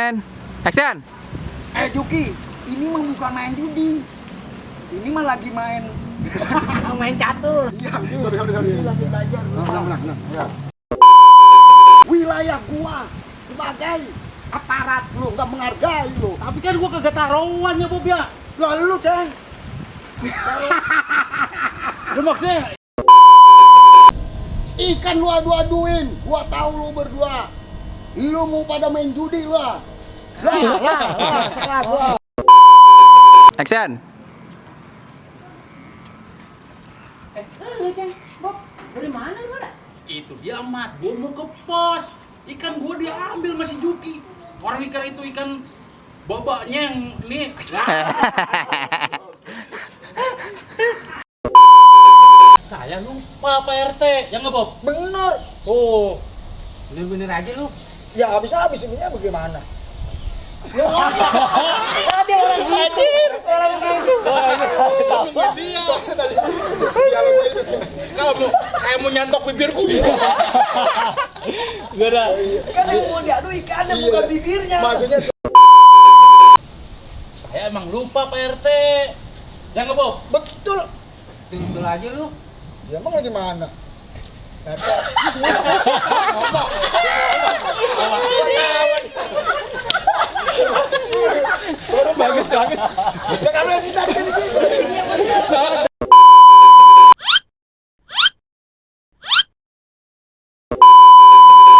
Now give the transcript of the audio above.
and action. Juki, ini mah bukan main judi. Ini mah lagi main main catur. Iya, sorry. Lagi belajar. Tenang. Ya. Wilayah gua sebagai aparat lu nggak menghargai lu. Tapi kan gua kagak taruhan ya, Bob ya. Lah lu, Ceng. Lu maksudnya Ikan lu adu-aduin. Gua tahu lu berdua. Lu mau pada main judi lu. Lah, salah gua. Action. Bob, dari mana lu ada? Itu dia Mat, gua mau ke pos. Ikan gua diambil masih Juki. Orang ikan itu ikan babaknya yang nih. Saya lupa Pak RT, ya nggak Bob? Bener. Oh, bener-bener aja lu. Ya habis ininya bagaimana? Ada orang Dia. Kalau mau kayak mau nyantok bibirku. Kan yang mau diadu ikannya bukan bibirnya. Maksudnya Saya emang lupa Pak RT. Ya nggak Bob? betul. Betul aja lu. Ya emang lagi mana? Bagus.